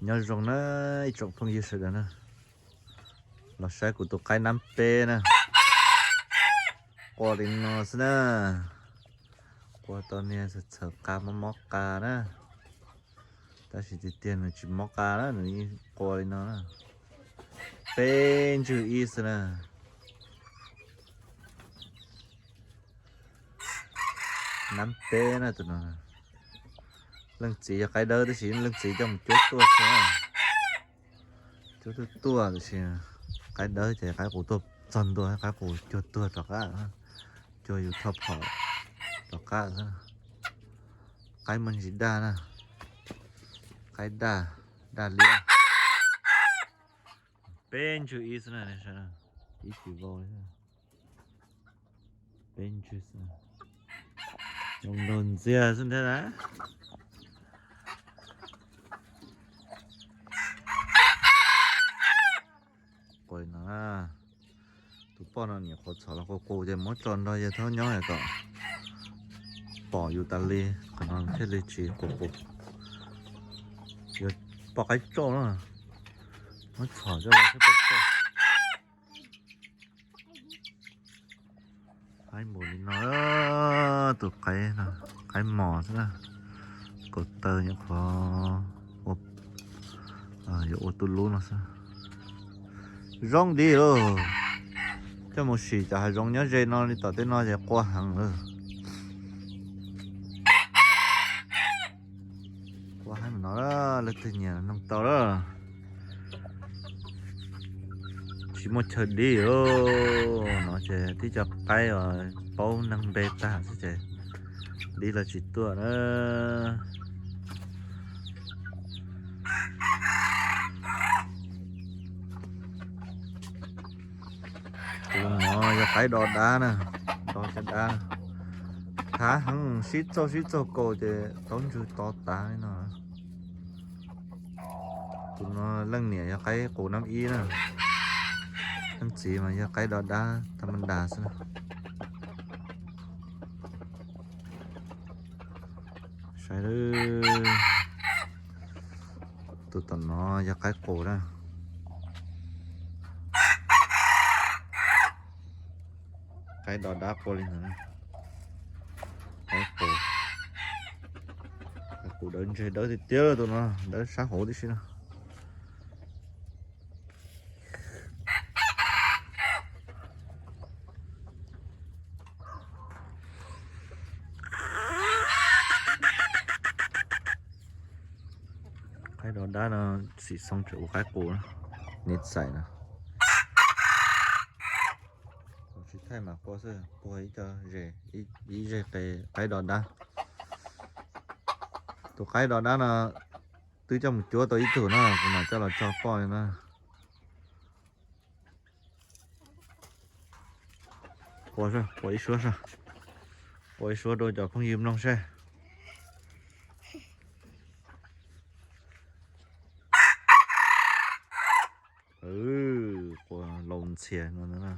Nyob zoo na ib tsoom phooj ywg sawv daws na, los saib kuv tus qaib nab peb na, qua li no xwb na, qua tau niag txhawm qa mob mob qa na, tab sis tiag tiag nws tsis mob qa na, nws yeej qua li no na, peb ntswg ib xwb na. Nab peb na tus no. Leej txiv yog qaib dawb tab sis leej txiv coj mus cuab tuaj xwb. Cuab tuaj tuaj tab sis qaib dawb ces qaib qus tuaj txog ntua, qaib qus cuag tuag rov qab, cuag yus thoj phom rov qab xwb. Qaib muaj ntsis daj na, qaib daj, daj liab. Peb ntswg ib xwb na, ib tsis vau li. Peb ntswg xwb, zoo nraug ntxiag xwb thiab na. Qua no, tus poj no niam qhuav txhom los qus qus ces muab tso nrog yawg thaub nyob kom pom yus tas li, qhov no thiaj li tsis qus qus. Yog poj qaib tsauj na, muab txhom coj los thiaj pom tsauj. Qaib npaum li no, tus qaib, qaib mos xwb na, kaum taw nyuam qhuav yuav ua tu lub no xwb. Zoo nti lauj, coj mus sim cov hav zoov nyob ze no li tom tej no ces qua heev lawm. Qua heev no, leej twg nyiam noog tau lawm. Tsis muaj chaw dib os, no ces tib co qaib uas paub neeg npe tag xwb ces dib los tsis tuaj na. Tus no yog qaib do dab na, do caj dab. Thav heev, sib txaug sib txaug kaus ces taub ntswg to tav li no. Tus no leej niam yog qaib qus nab ib na, leej txiv mas yog qaib do dab tha ma das xwb na. Saib, tus tom no yog qaib qus na. Qaib do dab qua li ntawd, qaib qus, qaib qus dawb ntseg dawb tiag tiag, tus no dawb sab hauv tib si no. Qaib do dab no xim xoo tseem ua qaib qus, niam txais no. Tsis thaij mas qua xwb, qua ib co, ib zeg qe qaib do dab. Tus qaib do dab no twb coj mus cuab tau ib tug na, kuv mam coj los tso poj li na. Qua, qua ib suab, qua ib suab rau cov phooj ywg mloog seb. Qua laus ntxhias no na.